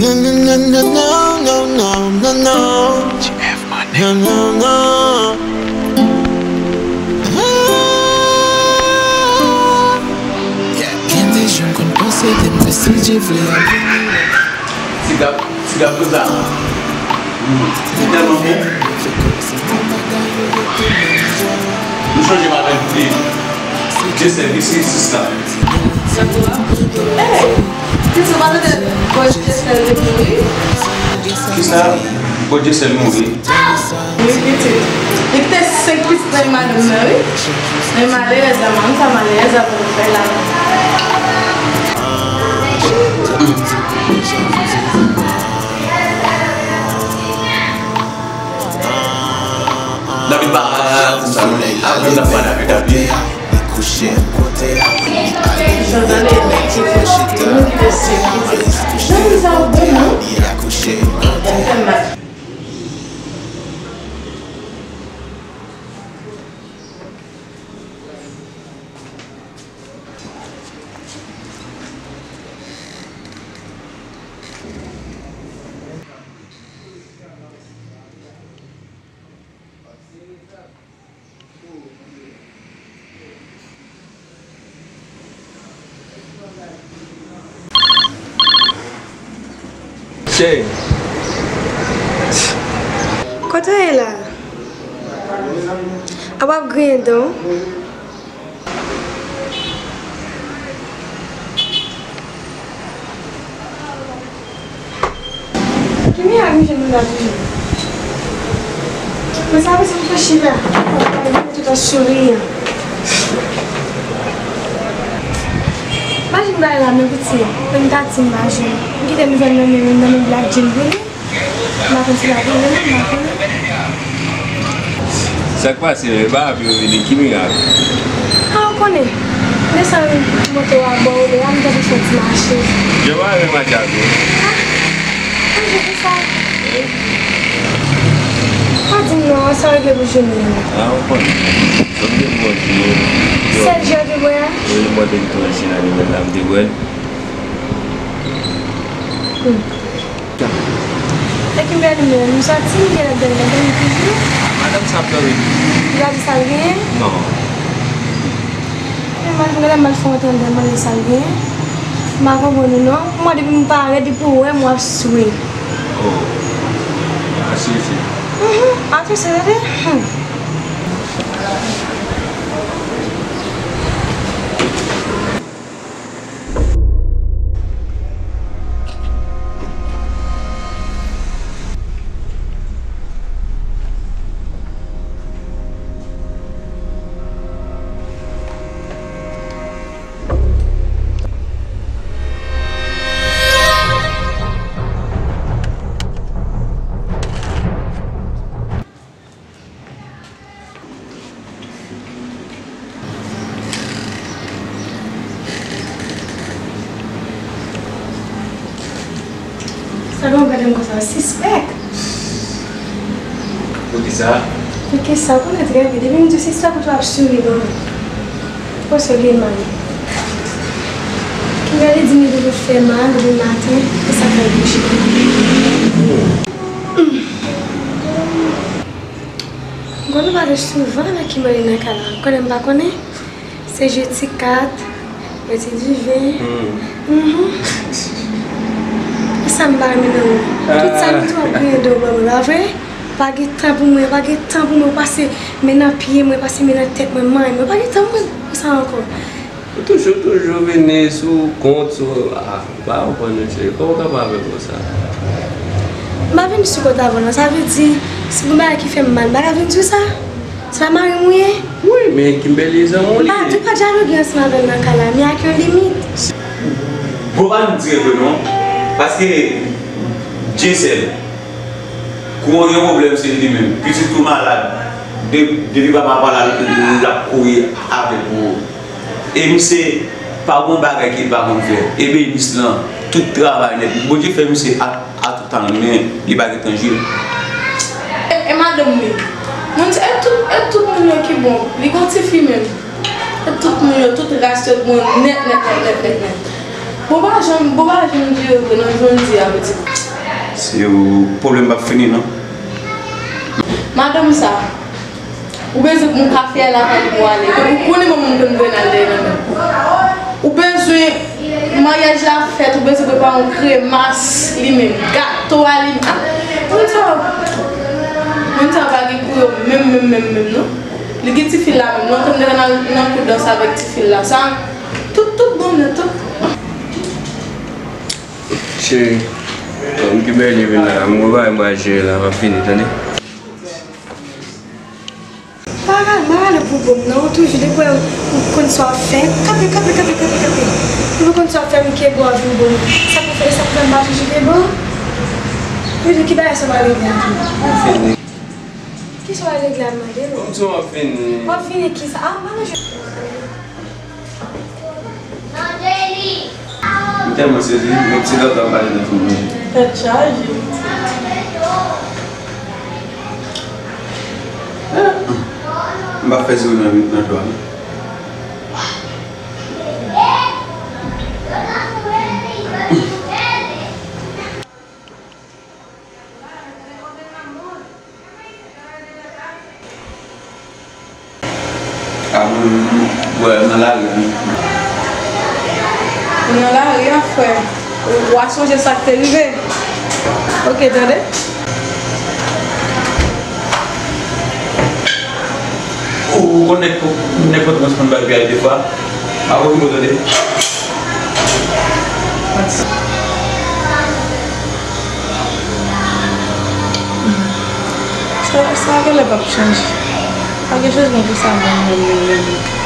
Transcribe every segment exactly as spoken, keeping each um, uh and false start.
No, no, no, no, no, no, no, no, no. No, no, no. Ah. Gen de jou m konn panse depi si Dye vle. Ti gap, ti gap konsa. Li tèlman bon. Nou chanje m avè l pou li. Dyesèl, isi, sista. Hey! Kisa w pa tande bòs Dyesèl te mouri? Kisa? Bòs Dyesèl mouri? Wi, pitit. Li kite senk pitit nan men madanm nan, wi. Men malerèz la, manman sa malerèz la pou nou fè la. David pa konsa. Apre n ap pale avèk David. Cheri. Kote w ye la? A w ap griyen dan w? Ki mirak m jwenn nan toujou? Men sa vle di m fè chita, tout an souriyan. Imajine bagay la, men piti, menm tati m pa jwenn. M kite m jwenn nan men, nan men Black Jean pou li. M pa konn si l ap vini, non, m pa konnen. Sa k pase menm? E pa ap yo vini, ki mirak? A, ou konnen. Desann moto a bò ou de a, m tande fè ti mache. Yo pa renmen mache avè w. A, mwen jete sa. Pa di m non, sa regle pou jounen an. A, ou konnen. Sa m te bwè. Sèl je w te bwè a? Wi, mwen te tou anchina li menm la, m te bwè l. Hmm. E Kimberly menm, m sòti, m gen lè bèl lè, m toujou. Madanm sa ap dòmi. Ou pa di sa l genyen? Non. E m al, m al fè yon tande, m mande sa l genyen. M pa konprann ou non. Mwen depi m parèt, depi w wè m, w ap swe. Oh. Aswese. Mhm. Aswese, tande? Hmm. Menm konsa, sispèk. Poukisa? Poukisa? Ou konnen trè byen. Depi m di w sispèk, ou tou ap souri ban mwen. Poso gen mal. Kimberly di m li toujou fè mal depi maten, e sa fè l bouche. M konn pale souvan avèk Kimberly nan kay la. Ou konnen m pa konnen? Se jwe ti kat, bwè ti diven. Mhm. E sa m pa renmen nan ou. Tout sa m di w ap griyen do ban mwen, pa vre? Pa gen tan pou mwen, pa gen tan pou mwen, ou pase men nan pye mwen, pase men nan tèt mwen, manyen mwen, pa gen tan pou mwen pou sa ankò. Ou toujou, toujou vini sou kont, sou, ah, m pa konprann, mesye. Kòman w kapab avè m konsa? M pa vini sou kont avè w, non. Sa vle di, si gon bagay ki fè m mal, m pa ka vin di w sa? Se pa mari m ou ye? Wi, men Kimberly zanmi w li ye. M pa di w pa dyaloge ansanm avè l nan kay la, men ak yon limit. Bon, pa n dire vre non. Paske, Dye sèl. Kou w gen pwoblèm, se li menm. Pitit ou malad. De-, depi papa pa la, l ap kouri avèk ou. E misye pa gon bagay ke l pa konn fè. E biznis lan, tout travay nèt. Bondye fè misye a, a tout talan, men li pa gentan jwe. E, e madanm li. Moun sa, e tout, e tout moun yo ki bon. Li gon tifi menm. E tout moun yo, tout ras yo bon nèt, nèt, nèt, nèt, nèt, nèt. Bon pa janm, bon pa janm vire vre nan jodi a, pitit. Se yon pwoblèm p ap fini, non. Madanm sa, ou bezwen pou m ka fè lakay pou ale. Ou konnen manman m konn vin al dèyè nan men. Ou bezwen maryaj la fèt, ou bezwen prepare yon kremas li menm, gato a li menm. Ah, moun sa, moun sa pa gen kou yo menm, menm, menm, menm, non. Li gen tifi la menm, non, konn nan, nan kou dans avèk tifi la. Sa, tout, tout bon nèt, tout. Cheri, kòm Kimberly vin la, m gon bagay m pral jere la, m ap vini, tande? Pa rale, pa rale pou bon m, non, ou toujou depi w konn sa w ap fè. Kanpe, kanpe, kanpe, kanpe, kanpe. Depi w konn sa w ap fè, m kenbe w vin bon. Sa pou fè, sa pou fè m pa toujou kenbe w? Vini, ki bagay sa w pral regle ak li? M fini. Kisa w al regle a m mande w? Kòmsi w ap vini? W ap vini kisa? Ah, mwen jwe. M tèlman sezi, yon ti lòt ap pale nan fon manje. Tèt chaje. M pa fè zewo nan, nan dwa m. A, mwen, mwen, mwen nan lari a. Ou nan lari a, frè. Ou, ou a sonje sa k te rive. Ok, tande. Ou, ou konnen nèg Pòtoprens konn bay piyay de fwa. A, ou rive, tande. Sa, sa genlè p ap chanje. Pa gen chanjman pou sa menm, menm, menm, menm.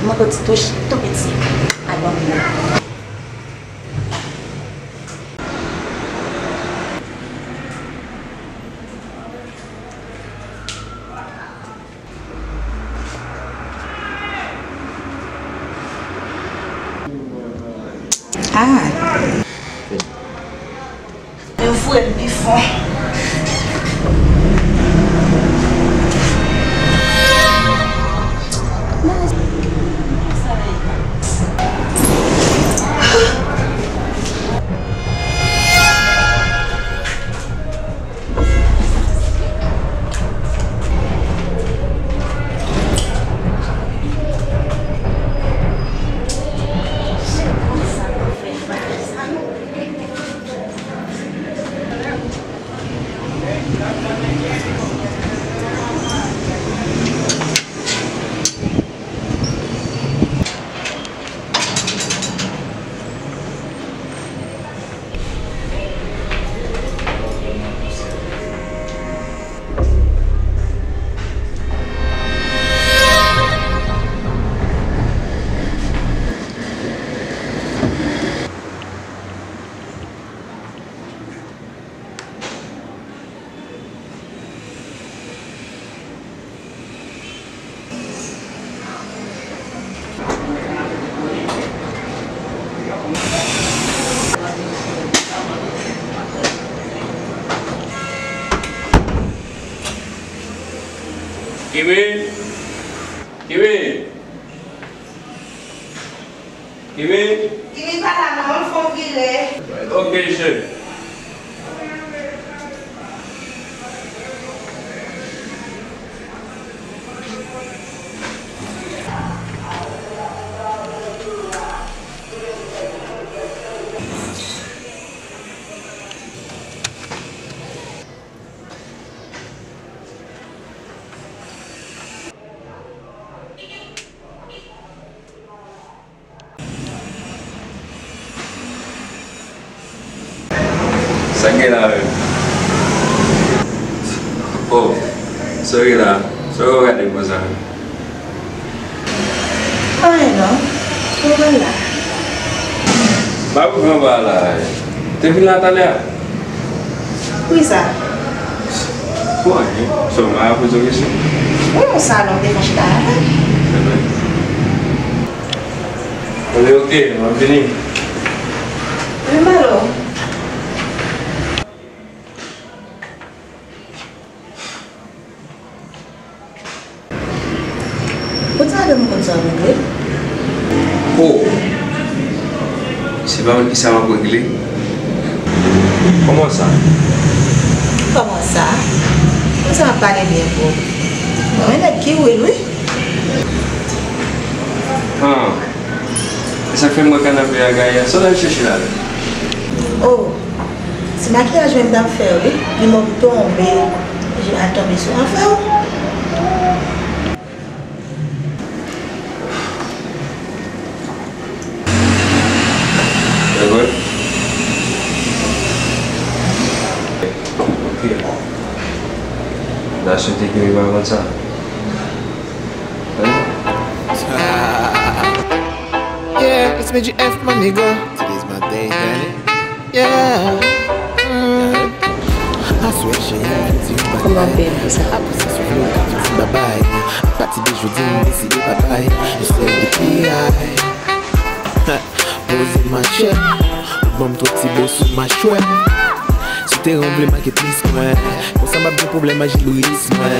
Mwen ko ti touch tou piti. Al ban m nan. Ah. Yo foure l pi fon. Kimi? Kimi? Kimi? Kimi pa la non, l fè yon vire. Ok, cheri. Sa k gen la menm? Oh, sa w gen la? Sa w ap gade konsa? Anyen non. Kòman l la? Pa pran ba la. Te vin la talè a? Poukisa? Pou anyen. Sèlman a poze w kesyon. Wi, yon salon te fon chita la. Ebyen. Ebyen, ok, m ap vini. Wi, Malo. Ou ta renmen konn sa w regle? Oh! Se pa mwen ki sa m ap regle? Kòman sa? Kòman sa? Konn sa m ap pale byen pou ou. Mwen nèg ki real, wi. Ah. E sa k fè m wè kanape a gaye a. Sa w al chèche la menm? Oh! Se makiyaj mwen m t ap fè wi, li mòm tonbe, je al tonbe sou afè w. Dakò. Ok. M ta swete ke li pa konn sa. Yeah, it's Benji F, my nigga. Today's my day, daddy. Yeah. Mm. Aswè cheri, vin di m bagay. Kòman baby sa? Apre sa soufle, w ka vin di m babay. Apati de jodi, m deside babay. Yon sèl de P I. Poze machè. Ou ban m twòp ti bo sou machwè. Si w te rann vle make plis mwen. Konsa m ap gen pwoblèm ak jilbris mwen.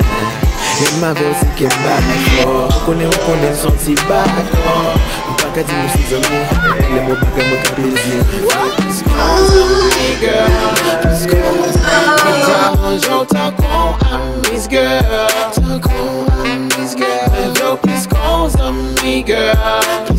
Menm avè w se kè m bat fò. Ou konnen, ou konnen l s on ti bak. Ou pa ka di nou se zanmi. Lè m wè bagay mwen ka plezi. Please call on me, girl. Please call on me. Tankou I miss, girl. Tankou I miss, girl. Please call on me, girl.